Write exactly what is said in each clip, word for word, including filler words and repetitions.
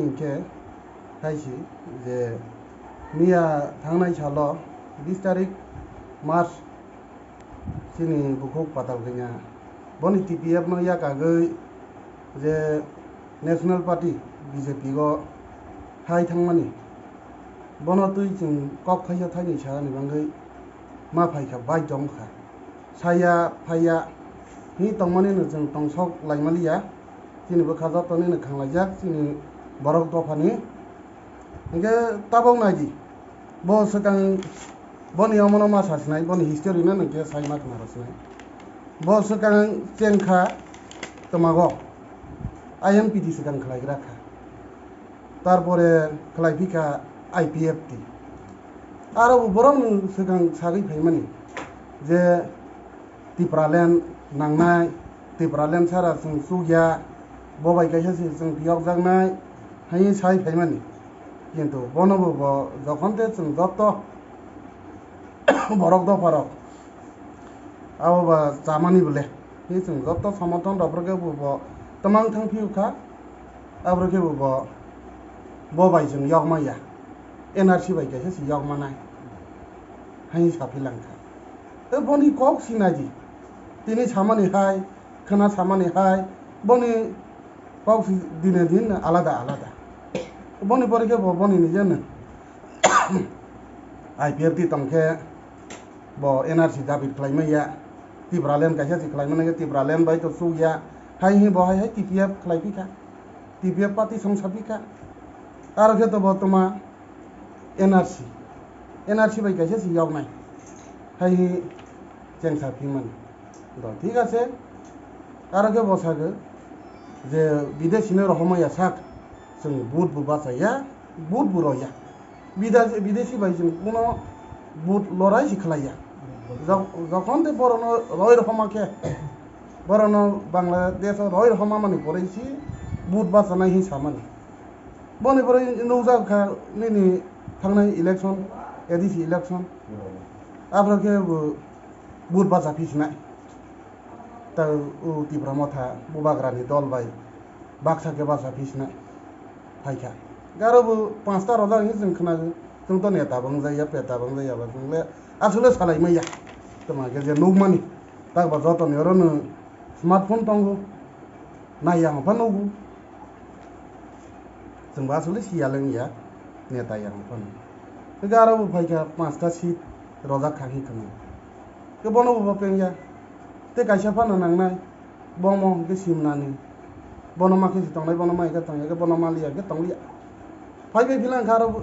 Hinkhe hai si je miya thangnai salo bis tarik March chini bukhuk Patal Kanya boni T P F no yakagwi je National Party B J P o hai thangmani, bono twi chwng kok khaisa thaini sanani bagwi ma phaikha, baidhyo wngkha. Saya phaiya hi tongmani no chwng tongsok laimaliya. Chini bwkha joto nini khanglaijak chini borok dophani. Hinkhe tabok naidi, bo swkang boni omono ma sa sinai, boni history no nungkhe sai ma khna rw sinai. Bo swkang chengkha twmago I N P T swkang khlaigra kha. Tarpore khlai phikha I P F T. Aro bo borok nwng swkang sagwi phaimani je Tipraland nangnai, Tipraland sara chwng chukya, bo bai kaisa se chwng phiyokjaknai, hai sai phaimani. Kintu bono bo, bo jokhon te chwng joto borok dopharok abo ba chamani bole, hi chwng joto somothon rok phuru khe bo, bo twmang thang phiyo kha, aboro khe bo, bo, bo bai chwng yokma ya, N R C bai kaisa se yokma nai, hai sa philang kha. Tei boni kok sinai di, tini samani hai, khwna samani hai, boni kok si dine din alada alada. Boni pore khe bo boni nijeno I P F T tongkhe bo N R C dabi khlaimaya, Tipraland kaisa si khlaimani khe Tipraland bai to chukya, hai hi bo hai hai T P F khlai phikha, T P F party songsa phikha. Aro khe to bo toma N R C, N R C bai kaisa si yoknai, hai hi chengsa phimani. Do, thik ase, aro khe bo sago je bidesi no rohorma ya sak, chwng vote bo bachaya, vote bo roya. Bida-, bidesi bai chwng kuno vote lorai si khlaiya. Jok-, jokhon tei borokno roi rohorma khe, borokno Bangladesh o roi rohorma mani poroi si vote bachanai hin samani. Boni poroi nukjak kha nini thangnai election, A D C election. Aphro khe bo vote bacha phi sinai. Ta o Tipra Motha Bubagrani dol bai baksa khe baksa phi sinai phaikha. Garo bo panchta rojak hinwi chwng khnago. Chwng to neta bo wngjak ya, peta bo wngjak ya ba, chwng le aswk le salai manya. Tamo khe je nukmani, tak ba jotoni oro no smartphone tongo, nai yang pha nugo. Chwng bo aswk le siya le wngya, neta yang phano. Hwnkhe aro bo phaikha panchta seat rojak kha hinwi khwna. Khe bono bo pengya. Tei kaisa phano nangnai, bomo hwnkhe simnani. Bono ma khe si tongnai, bono ma hwnkhe tongya, khe bono ma liya hwnkhe tongliya. Phai bai philang kha aro bo.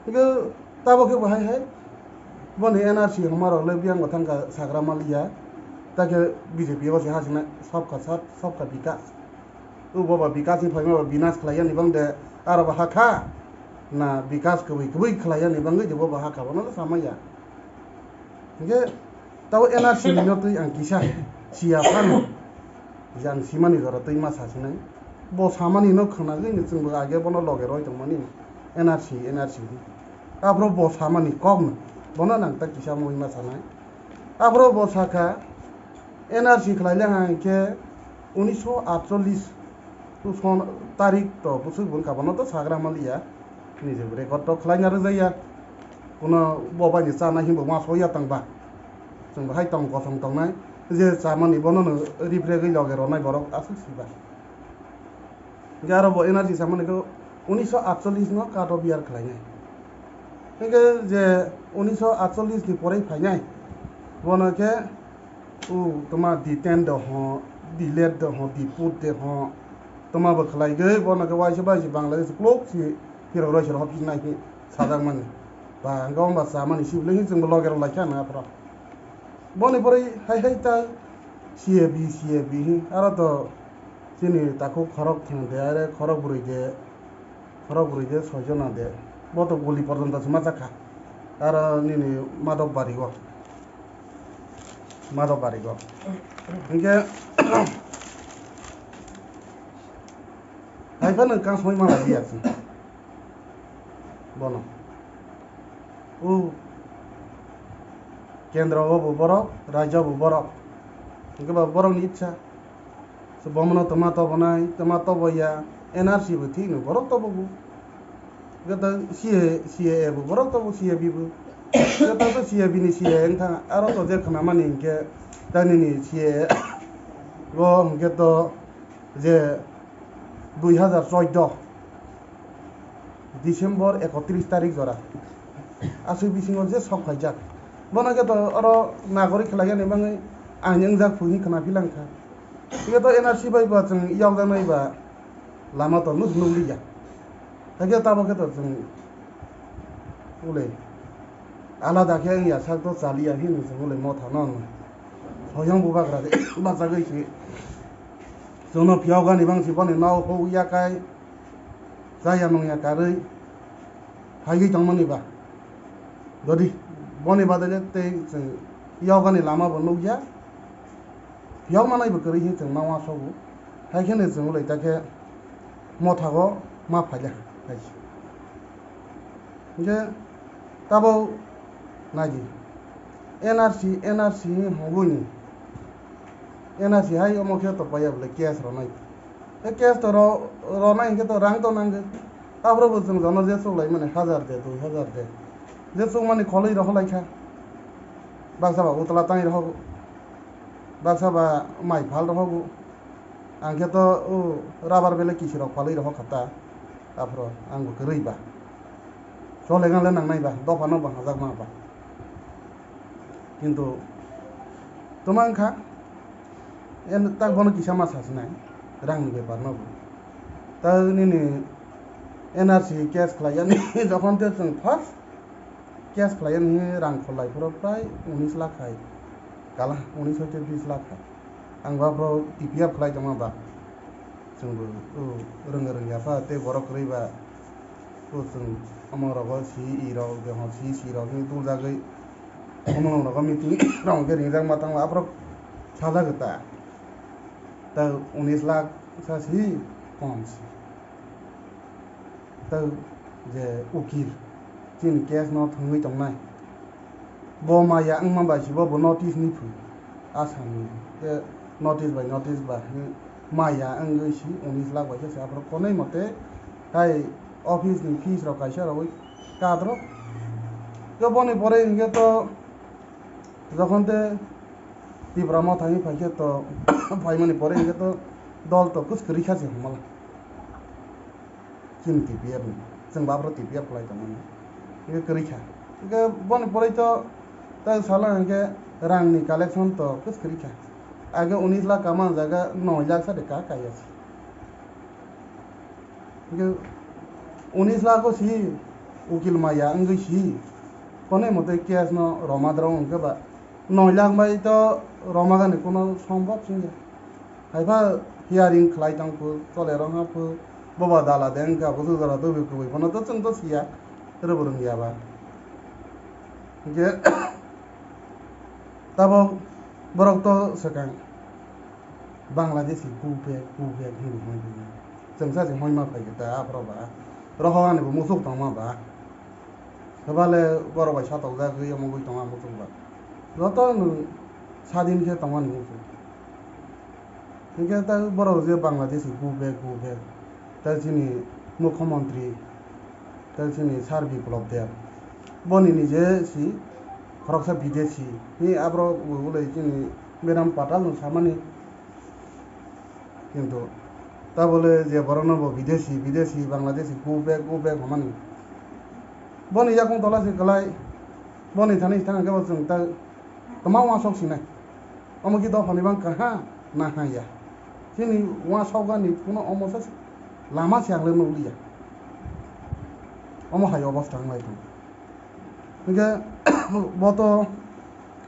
Hwnkhe tabok khe bo hai hai. Boni N R C hwnma rok le biyang bo thangkha sagra ma liya. Ta khe B J P o se hasina sabka sat, sabka bikas. O boba bikas ni phaima ba binas khlai yani bang de, aro ba hakha na bikas kwbwi kwbwi khlai yani bangwi de boba hakha, bono le samaya. Hwnkhe tabo N R C ni no twi ang kisa siya phano, je ang simani jora twi ma sasinai. Bo samani no khwnagwi no chwngbo age bono loge roi tongmani N R C, N R C hwnwi. Aphro bo samani kok no, bono nang ta kisa mui ma sanai. Aphro bo sakha, N R C khlai le hai khe unisho atchollish son tarik to bwswk bwrwkha, bono to sagra maliya, nijebo record to khlai na rwjaya, kuno bo bai ni chana hinbo ma soya tang ba, chwng bo hai tong kosong tongnai, je chamani bono no ripregwi loge ronai borok aswk siba. Hwnkhe aro bo N R C samani khe unisho atchollish no cut off year khlainai. Hwnkhe je unisho atchollish ni porei phainai, bono khe o toma D ten de ho, D let de ho, D put de ho, toma bo khlaigwi bono khe waisa bai se Bangladesh klok si phirok roi se rw hopsi nai khe sajakmani. Ba hwnkhe wngba chamani sibili hwn chwngbo loge rw lai kha na aphro. Boni porei hai hai ta C A B, C A B hwn aro to chini takhuk khorok thang de, are khorok bwrwi de, khorok bwrwi de soi jona de. Bo to guli porjonto se ma jakha. Aro nini Madhop Bari o. Madhop Bari o. Hwnkhe hai phano kang soi ma lai ya chwng. Bono. O kendro o bo borok, rajyo bo borok. Hwnkhe ba borok ni itsa. So bomono toma tobonai, toma toboya. N R C bo thik no borok tobo bo. Gata C A, C A A bo borok tobo, C A B bo. Gata to C A B ni C A A wng thang, aro to je khna mani hinkhe tani ni C A A bo hinkhe to je dui hazar chordo December ekotris tarik jora aswk bisingo je sok phaijak. Bono khe to oro nagorik khlai yani bangwi ain wngjak phuini khna philang kha. Tei to N R C bai ba chwng yokjaknai ba lama to nuk nuk liya. Hakhe tamo khe to chwng ulei alada khe wngya sak to chaliya hino chwng ulei motha no. Soyang bubagra de bachagwi se chwngno phiyokgani bang se boni no hok ya kai chaya nungya karwi phaigwi tongmani ba. Jodi boni badale tei chwng yokgani lama bo nukya. Phiyok manai bo kwrwi hwn chwng ma uansukgo. Hai kheno chwng ulai ta khe mothago ma phaila hai se. Hinkhe tabuk naidi N R C, N R C hwnwi hwnwi N R C hai omo khe to paiya bwle case rwnai. Tei case to ro-, rwnai hinkhe to rang to nangwi. Aphuru bo chwng jono je chuklaimani hajar de, dui hajar de. Je chukmani kholwi rohorlai kha. Baksa ba utla tangwi rohogo. Baksa ba mai phal rohogo. Ang khe to o rubber bele kisi rok phalwi rohor kha ta. Aphuru ang bo kwrwi ba. Chole gale nangnai ba, dopha no bo hajak ma ba. Kintu toma wngkha, en tak bono kisa ma sasinai, rangni bepar no bo. Ta nini N R C case khlai yani jokhon te chwng first case khlai yani rang kholai phuru prai unis lakh hai, kala unis hoite bis lakh hai. Ang ba bro T P F khlai tongma ba. Chwngbo, o, rwngya rwngya pha tei borok kwrwi ba. O, chwng omo rogo C E rok, je hwn C C rok wng tuljagwi. Omo rok meeting rok hwnkhe ringjak ma tangma aphuru sajagwi ta. Ta unis lakh sa si kom si. Ta je ukil chini case no thwngwi tongnai. Bo maya wngma bai se bo, bo notice ni phu. Assam ni. Tei notice bai notice ba. Maya wngwi si unis lakh bai khe se aphuru konwi mote hai office ni fees rok kaisa rogwi kadro. Tei boni pore hinkhe to jokhon te Tipra Motha ni phaikhe to phaimani pore hinkhe to dol to kwswk kwrwi kha se hwnmala. Chini T P F ni, chwng bo aphuru T P F khlai tongmani. Hinkhe kwrwi kha. Hinkhe boni pore to tei salo hinkhe rang ni collection to kwswk kwrwi kha. Age unis lakh kama jaga noi lakh sa de ka kaya se. Hinkhe unis lakh o si ukil maya wngwi si. Konwi mote case no roma drong hinkhe ba noi lakh bai to roma gani kono sombhob wngya. Haipha hearing khlai tong phu, chole rwng ha phu, boba dala de wngkha, busu jora tubi kubui phano to chwng to siya, rwbo rwngya ba. Hinkhe tabok borok to swkang Bangladeshi go back, go back hinwi hwnwi. Chwng sa se hwnwi ma phai khe ta aphuru ba. Rohor ani bo muchuk tongma ba. Hwbale borok bai satokjagwi omo wngwi tongma muchuk ba. Joto nwng sadin khe tongmani muchuk. Hinkhe ta borok je Bangladeshi go back, go back. Ta chini mukhyamantri, ta chini Sir Biplab Deb. Boni nije si khoroksa bidesi. Ni aborok bo ulai chini Madam Patel no samani. Kintu ta bole je borokno bo bidesi, bidesi, Bangladeshi, go back, go back hwnmani. Boni yakung tola se kwlai, boni thani thang khe bo chwng ta tma uansuk sinai. Omo khe dophani bang kaha na ha ya. Chini uansukgani kuno omo se lama se ang le nukliya. Omo hai obostha wng lai tongo. Hinkhe bo to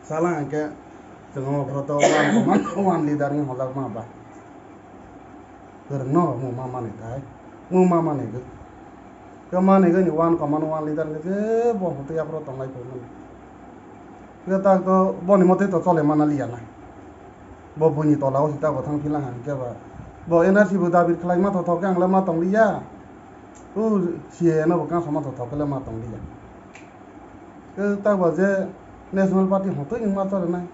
sala hinkhe chwng omo phoro to one, one leader ni hojak ma ba. Kwrwngno mung ma manwi thai, mung ma manwi gwi. Khe manwi gwi ni one command one leader hinkhe je bo hwtwi aphuru tonglai phai mani. Khe tak to boni motwi to chole mana liya na. Bo buini tola o si ta bo thang philang hinkhe ba. Bo N R C bo dabi khlai ma tho tho khe ang le ma tong liya. O C A A no bo kang sama tho tho khe le ma tong liya. Khe tak ba je National Party hotoi wngma chole nai.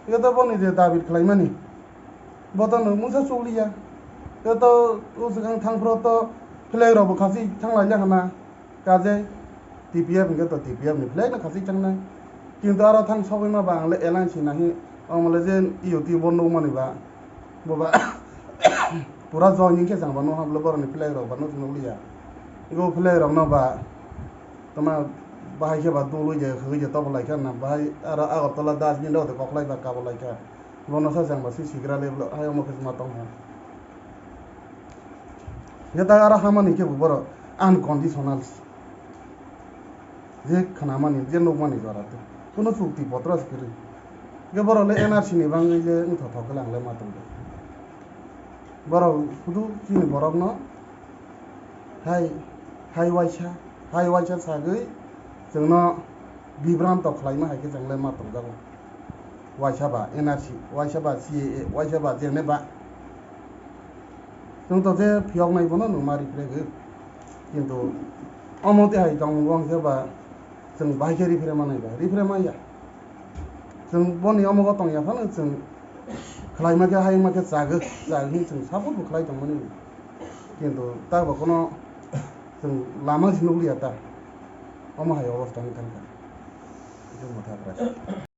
Khe to boni je dabi khlai mani. Bo to nwng mungsa chukliya. Khe to o swkang thangphro to flag rok bo khasi thanglailai hana. Kaje T P F hwnkhe to T P F ni flag no khasi thangnai. Kintu aro thang sogwi ma ba ang le alliance nahi, omo le je U T bo nukmani ba, bo ba pura joining khe chang ba nukha bole borok ni flag rok ba nukliya. Bo flag rok no ba tama bahai khe ba dului je khagwi je tobo lai kha na, bahai aro Agartala dustbin rok de koklai ba kabo lai kha. Bono sa chang ba si sigra le bolo hai omo khe ma tong ha. Khe ta aro hamani khe bo borok unconditional. Je khnamani, je nukmani jora tei kuno chukti potro se kwrwi. Khe borok le N R C ni bangwi je wngthothok khe lang le ma tongdi. Borok hudu chini borokno hai, hai waisa, hai waisa sagwi chwngno bibranto khlaima hai khe chwng le ma tongjago. Waisa ba N R C, waisa ba C A A, waisa ba jene ba. Chwng to je phiyoknai bono nwng ma riphrego. Kintu omo tei hai tongmung wng khe ba chwng bahai khe riphrema nai ba, riphrema ya. Chwng boni omo bo tong ya phano chwng khlaima khe, haima khe chagwi, chagwi chwng support bo khlai tongmani. Kintu ta bo kono chwng lama se nukliya ta. Omo hai obostha wng thang kha. Chwng bo thapra.